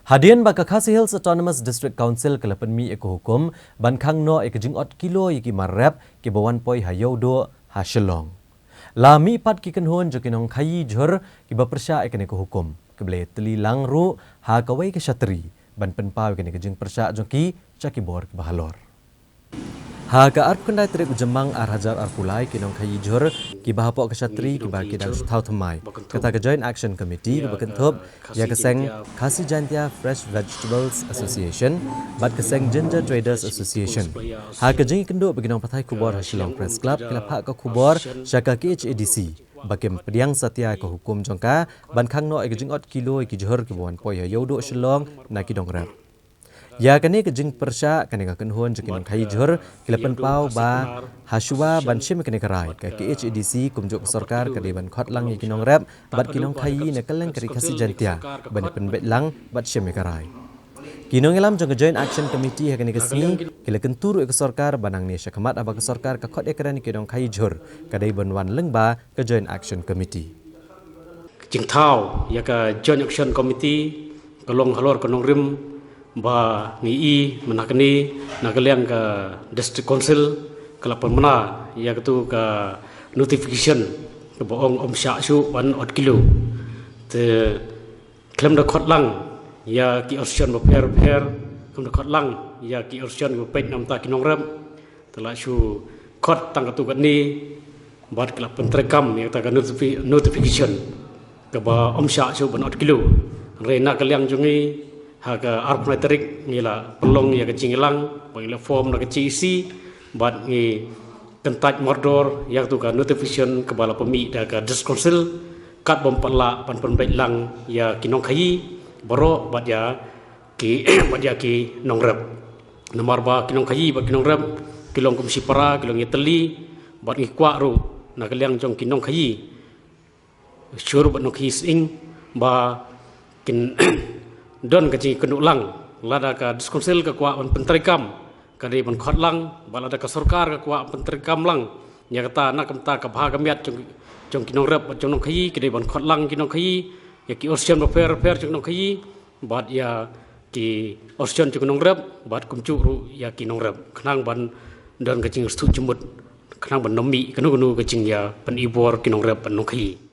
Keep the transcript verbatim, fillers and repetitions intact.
Hadien ba ka Khasi Hills Autonomous District Council ka la pynmih ïa ka hukum ban khang noh ïa ka jingot kilo ïa ki mar rep kiba wan poi ha Ïewduh ha Shillong, la mih pat ki kynhun jong ki nongkhaïi jhur kiba pyrshah ïa kane ka hukum, kiba la ïatylli lang ruh ha kawei ka shatri ban pynpaw ïa kane ka jingpyrshah jong ki sha ki bor kiba halor. Ha ka arphew khyndai tarik u Jymmang ar hajar arphew lai, ki nongkhaïi jhur kiba hapoh ka shatri kiba ki dang shu thaw thymmai, kata ka Joint Action Committee kaba kynthup ïa ka seng Khasi Jaintia Fresh Vegetables Association bad ka seng Ginger Traders Association, ha ka jingïakynduh bad ki nongpathai khubor ha Shillong Press Club, ki la phah ka khubor sha ka K H A D C ba kim pdiang satia ïa ka hukum jong ka ban khang noh ïa ka jingot kilo ïa ki jhur kiba wan poi ha Ïewduh Shillong na ki nongrep. Ïa kane ka jingpyrshah kane ka kynhun jong ki nongkhaïi jhur ki la pynpaw ba hashuwa ban shim ïa kane ka rai, ka K H A D C kumjuh ka sorkar ka dei ban khot lang ïa ki nongrep bad ki nongkhaïi na kylleng ka ri Khasi Jaintia ban ïa pynbeit lang bad shim ïa ka rai. Ki nongïalam jong ka Joint Action Committee ha kane ka sngi ki la kyntu ruh ïa ka sorkar ba nangne shakhmat haba ka sorkar ka khot ïakren ïa ki nongkhaïi jhur, ka dei ban wan lyngba ka Joint Action Committee. Jingthaw ïa ka Joint Action Committee ka long halor ka nongrim ba ngi i mynta kane na ka liang ka District Council ka la pynbna ïa katu ka notification kaba ong ym shah shuh ban ot kilo. Te khlem da khot lang ïa ki orshon bapher bapher, khlem da khot lang ïa ki orshon kiba peit na bynta ki nongrep, te la shu khot tang katu katne bad ki la pyntreikam ïa kata ka notifi-, notification kaba ym shah shuh ban ot kilo. Hynrei na ka liang jong ngi ha ka arphew khyndai tarik ngi la pynlong ïa ka jingïalang bad ngi la form na ka J A C bad ngi kyntait mardor ïa katu ka notification kaba la pynmih da ka District Council, kat bym pat lah ban pynbeit lang ïa ki nongkhaïi baroh bad ïa ki bad ïa ki nongrep. Namar ba ki nongkhaïi bad ki nongrep ki long kum shipara, ki long ïatylli, bad ngi kwah ruh na ka liang jong ki nongkhaïi Shuh bad nongkhaïi sying ba kin don ka jingïakynduh lang. Lada ka District Council ka kwah ban pyntreikam, ka dei ban khot lang, bad lada ka sorkar ka kwah ban pyntreikam lang ïa kata, na ka bynta ka bha ka miat jong, jong ki nongrep bad jong nongkhaïi, ka dei ban khot lang ki nongkhaïi ïa ki orshon bapher bapher jong nongkhaïi bad ïa ki orshon jong nongrep bad kumjuh ruh ïa ki nongrep, khnang ban don ka jingsngewthuh jingmut, khnang ban ym mih kano kano ka jingïapynibor ki nongrep bad nongkhaïi.